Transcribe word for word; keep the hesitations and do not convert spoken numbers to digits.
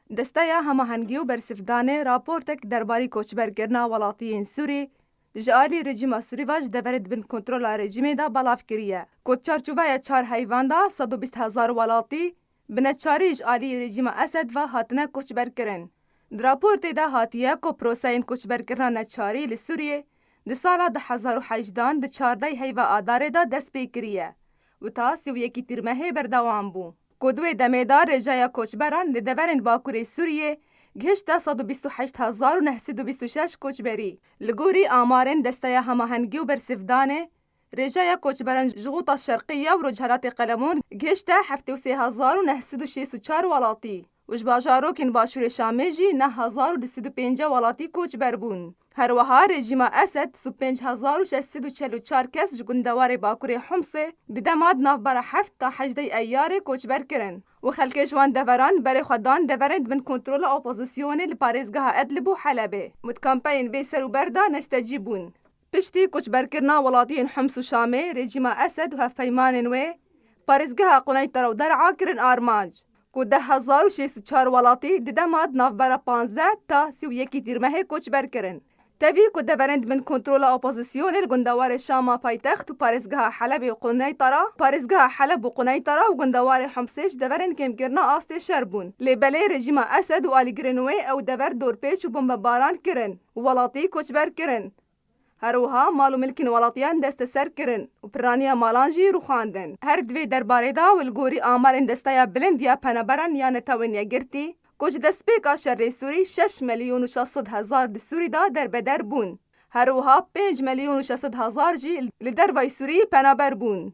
Desteya Hemahengî û Bersivdanê raportek derbarî koçberkirina welatiyên Sûrî ji alî rejîma Sûrî ve ji deverê di bin kontrola rejîmê de belav kiriye, ku di çarçoveya çar heyvan de sed û bîst hezar welatî bi neçarî ji alî rejîma Esed ve hatine koçberkirin. Di raportê de hatiye ku proseyên koçberkirina neçarî li Sûriyê di sala du hezar û hejdehan di çardeh heyva Adarê de dest pê kiriye û ta sî û yekî Tîrmehê berdewam bû. Ku di wê demê de rêjeya koçberan li deverên Bakurê Sûriyê gihişte sed û bîst û heşt hezar û neh sed û bîst û şeş koçberî. Li gorî amarên Desteya Hemahengî û Bersivdanê, rêjeya koçberan ji Xuta Şerqiye û Rojhelatê Qelemûn gihişte heftê û sê hezar û neh sed û şêst û çar welatî û ji bajarokên Başûrê Şamê jî neh hezar û du sed û pêncî welatî koçber bûn. Her wiha rejîma Esed sî û pênc hezar û şeş sed û çel û çar kes ji gundewarê Bakurê Humsê di dema di navbera heft ta hejdeh Eyyarê koçber kirin û xelkê ji wan deveran berê xwe dan deverên di bin kontrola opozisyonê li parêzgeha Edlib û Helebê û di kampeyên bêser û ber de neştecî bûn. Piştî koçberkirina welatiyên Hims û Şamê, rejîma Esed û hevpeymanên wê parêzgeha Quneytara û Der'a kirin armanc, ku deh hezar û şêst û çar welatî di dema di navbera panzdeh ta sî û yekî Tîrmehê koçber kirin. Tevî ku deverên di bin kontrola opozisyonê li gundewarê Şama paytext û parêzgeha Helebê û Quneytara, parêzgeha Heleb û Quneytara û gundewarê Humsê ji deverên kêmkirina astê şer bûn. Lê belê rejîma Esed û alîgirên wê ew dever dorpêç û bombebaran kirin û welatî koçber kirin. Her wiha mal û milkên welatiyan desteser kirin û piraniya malan jî rûxandin. Her di vê derbarê de û li gorî amarên Desteya Bilind ya Penaberan ya Netewên Yekgirtî, ku ji destpêka şerê Sûrî şeş milyon û şeş sed hezar di Sûrî de derbeder bûn. Her wiha pênc milyon û şeş sed hezar jî li dervayî Sûrî penaber bûn.